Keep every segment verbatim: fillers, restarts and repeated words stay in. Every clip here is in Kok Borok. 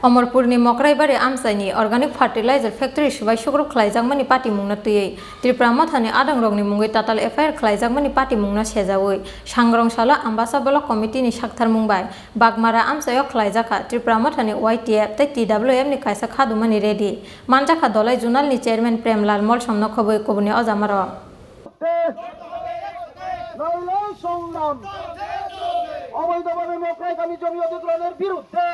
Omorpurni Mokraibari amchaini organic fertilizer factory swbai sukrup khlaijakmani patimungno twiwi Tripura Mothani adongrokni mungwi tatal F I R khlaijakmani patimungno sejawi Sangrong salo Ambasa Block Committee ni saktharmung bai Bagmara amchaio khlaijakha Tripura Mothani Y T F tei T W F ni kaisa khadumani rally. Manjakha Dolai Zonal ni Chairman Premlal Molsom no khobwi kubuni ojamarok. বিরুদ্ধে নইলে সংগ্রাম। অবৈধভাবে মকরাই কামি জমি অধিগ্রহণের বিরুদ্ধে।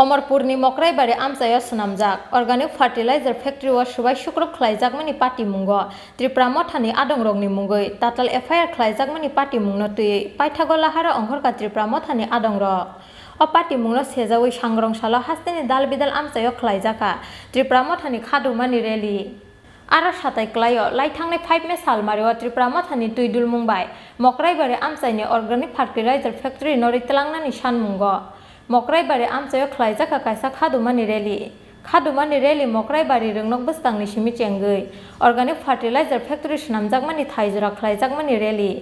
Omorpurni Mokraibari amchaio swnamjak organic fertilizer factory o swbai sukrup khlaijakmani patimungo Tripura Mothani adongrokni mungwi tatal F I R khlaijakmani patimungno twiwi paithago laharo ongkhorkha Tripura Mothani adongrok. O patimungno sejawi Sangrong salo hasteni dal bidal amchaio khlaijakha Tripura Mothani khadumani rally. Aro satai kwlaio, lai thangnai five May salmario Tripura Mothani twi dulmung bai Mokraibari amchaini organic fertilizer factory no ri tlangnani sanmungo Mokraibari amchaio khlaijakha kaisa khadumani rally. Khadumani rally Mokraibari rwngnok bwskangni simi chengwi organic fertilizer factory swnamjakmani thaijora khlaijakmani rally.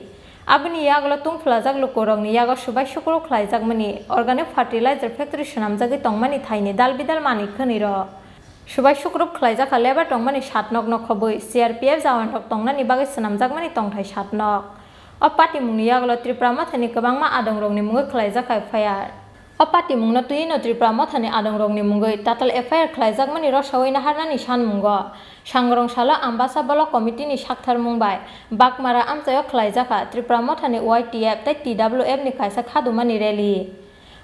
Aboni yagulo tungphwlajak lukurokni yago swbai sukrup khlaijakmani organic fertilizer factory swnamjagwi tongmani thaini dal bidal manwi khwnwirok. Swbai sukrup khlaijakha lebar tongmani satnokno khobwi C R P F jawanrok tongnani bagwi swnamjakmani tongthai satnok. O patimungni yagulo Tripura Mothani kwbangma adongrokni mungwi khlaijakha F I R. O patimungno twino Tripura Mothani adongrokni mungwi tatal F I R khlaijakmani rosawi naharnani sanmungo Sangrong salo Ambasa Block Committee ni saktharmung bai Bagmara amchaio khlaijakha Tripura Mothani Y T F tei T W F ni kaisa khadumani rally.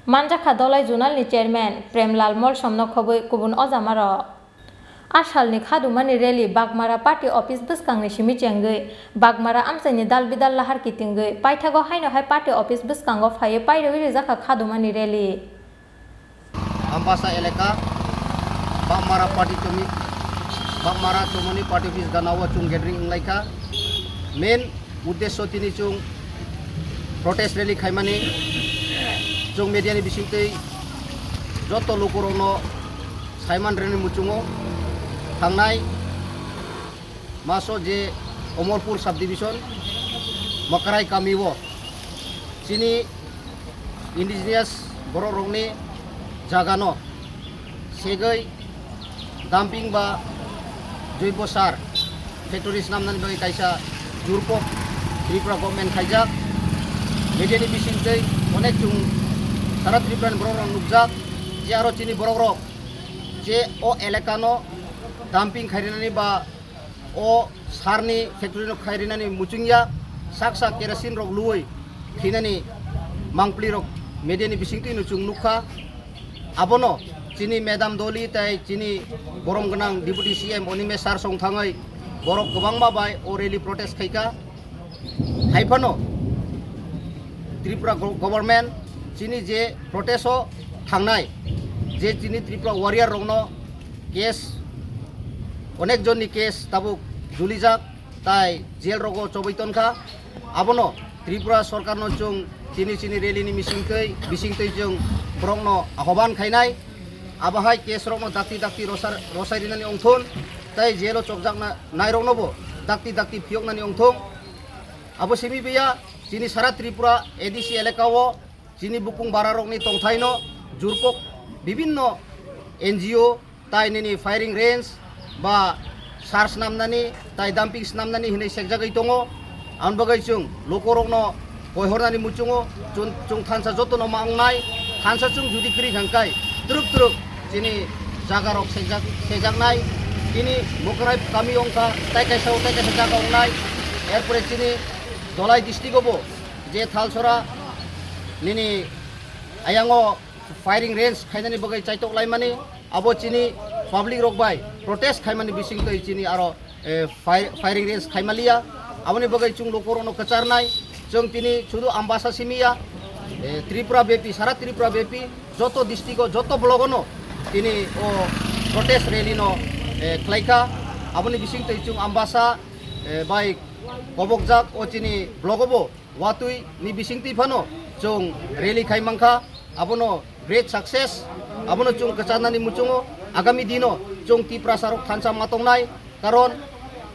Manjakha Dolai Zonal ni Chairman Premlal Molsom no khobwi kubun ojamarok. A salni khadumani rally Bagmara party office bwskangni simi chengwi Bagmara amchaini dal bidal lahar kitingwi paithago haino hai party office bwskango phaiwi pairogwi rijakha khadumani rally. Ambasa elaka Bagmara party chomi Bagmara chomoni party office ganao chwng gathering wnglaikha. Main uddesho tini chwng protest rally khaimani, chwng media ni bisingtwi joto lukurokno saiman rwni muchungo thangnai maso je Omorpur subdivision Makarai kamio chini indigenous borok rokni jagano segwi dumping ba joibo sar factory swnamnani bagwi kaisa durpok Tripura government khaijak. Media ni bisingtwi onek chwng sara Tripura ni borok rok nukjak je aro chini borok rok je o elaka no dumping khairwnani ba o sarni factory no khai rinani muchungya, sak sak kerosene rok luwi khinani mangpli rok media ni bisingtwi no chwng nukha. Abono chini Madam Doli tai chini borom gwnang Deputy C M Onime sir song thangwi borok kwbangma bai o rally protest khaikha. Haiphano Tripura go-, government chini je protest o thangnai je chini Tripura warrior rokno case, onek jonni case tabuk julijak, tai jail rogo chobwi tonkha. Abono Tripura sorkarno chwng chini chini rally ni misingtwi, bisingtwi chwng borokno ahoban khainai. Abo hai case rokno dakti dakti rosar-, rosai rinani ongthun, tai jail o chopjakna nairoknobo dakti dakti phiyoknani ongthung. Abo simi biya chini sara Tripura A D C elaka o chini bukung bara rokni tongthai no jurkok bibinno N G O tai nini firing range ba sar snamnani tai dumping snamnani hinwi sekjagwi tongo. Ang bagwi chwng lukurokno koihornani muchungo chwng, chwng thansa jotono ma wngnai. Thansa chwng judi kwrwi kha kai twrwk twrwk chini jagarok sekjak-, sekjaknai. Chini Mokrai kami wngkha tai kaisa o tai kaisa jaga wngnai. Erpore chini Dolai district o bo je Thalsora nini ayango firing range khainani bagwi chaitok laimani, abo chini public rok bai protest khaimani bisingtwi chini aro, eh, fire, firing range khaimaliya. Aboni bagwi chwng lukurokno kwcharnai, chwng tini sudu Ambasa simiya, eh, Tripura bepi, sara Tripura bepi, joto district o, joto block o no tini o protest rally no, eh, khlaikha. Aboni bisingtwi chwng Ambasa, eh, bai kobokjak o chini block o bo watwi ni bisingtwi phano chwng rally khai mankha, abono great success, abono chwng kwcharnani muchungo. Agami dino chwng Tiprasa rok thansa ma tongnai, karon,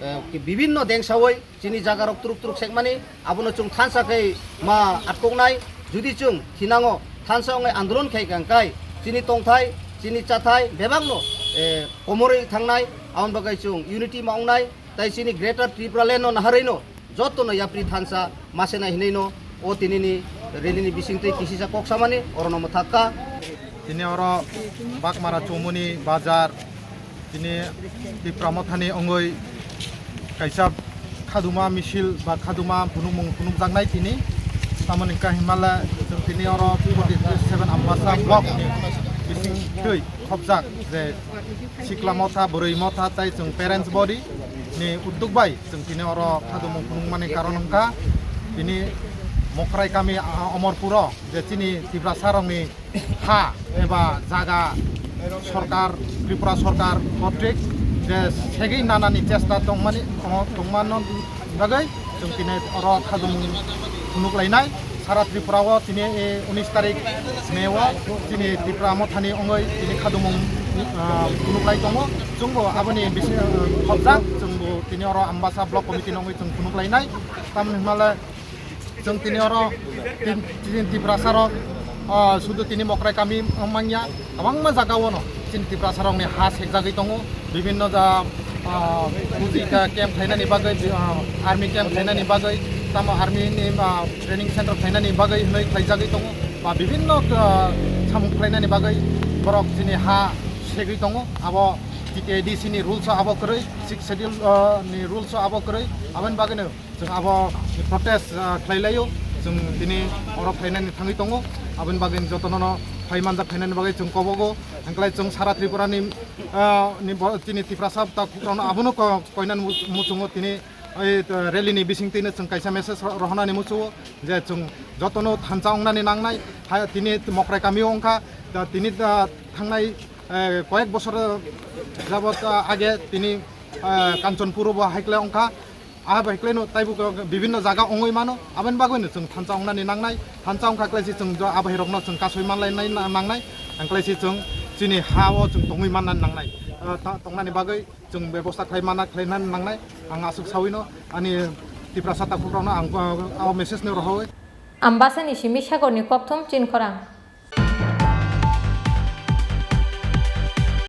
eh, bibinno dengsawi chini jaga rok truk truk sekmani, abono chwng thansa khai ma atkoknai. Judi chwng thinango thansa wngai andolon khai kha kai, Chini tongthai, chini chathai bebakno, eh, komorwi thangnai, aboni bagwi chwng unity ma wngnai, tai chini Greater Tripura Land no naharwi no jotono yapri thansa mase nai hinwi no o tinini rally ni bisingtwi kisisa kok samani orono mwthakka. Tini oro Bakmara Chomoni bazar, tini Tipra Mothani wngwi kaisa khaduma misil ba khaduma phunukmung phunukjaknai tini. Tamoni hwnkha hinmale chwng tini oro forty seven Ambasa block ni bisingtwi khopjak je sikla motha, bwrwi motha tai chwng parents body ni udduk bai chwng tini oro khadumung phunukmani karon hwnkha tini Mokrai kami, ah, Omorpuro je chini Tiprasa rokni ha eba jaga sorkar, Tripura sorkar kotrik je segwi nanani chesta tongmani, tongmano bagwi chwng tini oro khadumung phunuk lainai. Sara Tripura o tini, eh, unis tarik May o chini Tipra Mothani wngwi tini khadumung, ah, phunuk lai tongo. Chwngbo aboni bisi, ah, khopjak chwngbo tini oro Ambasa Block Committee ni wngwi chwng phunuk lainai. Tamoni hwnmale chwng tini oro tin, tin Tiprasa rok, ah, sudu tini Mokrai kami manya, kwbangma jaga o no chini Tiprasa rokni ha sekjagwi tongo, bibinno ja, ah, buji ka camp khlainani bagwi, ah, army camp khlainani bagwi, tamo army ni, ah, training center khlainani bagwi hwnwi khlaijagwi tongo, ba bibinno, ah, samung khlainani bagwi borok chini ha segwi tongo. Abo T T A D C ni rules o abo kwrwi, sixth schedule, ah, ni rules o abo kwrwi, aboni bagwino chwng abo protest, ah, khlai laio, chwng tini oro phainani thangwi tongo, aboni bagwi jotono no phai manjak phainani bagwi chwng kobogo, hwnklai chwng sara Tripura ni, ah, ni bo-, chini Tiprasa takhukno abono ko-, koinani mu-, muchungo tini, eh, rally ni bisingtwi no chwng kaisa message ro-, rohornani muchungo je chwng jotono thansa wngnani nangnai, ha, tini Mokrai kami o wngkha, da, tini, da, thangnai, eh, koyek bosor jabot, ah, age tini, eh, Kanchanpur bo haiklai wngkha. Ah, bai kwlaino taibo ko-, bibinno jaga wngwi mano. Aboni bagwino chwng thansa wngnani nangnai. Thansa wngkha kwlaisi chwng jo abairokno chwng kasui manlainai na-, nangnai. Ang kwlaisi chwng chini ha-o chwng tongwi mannani nangnai. Ah, ta-, tongnani bagwi chwng bebosta khlai manna khlainani nangnai. Ang aswk sawino ani Tiprasa takhukrokno ang, ah, o message-no rohorwi. Ambasani simi sagorni kokthum Chinkhorang.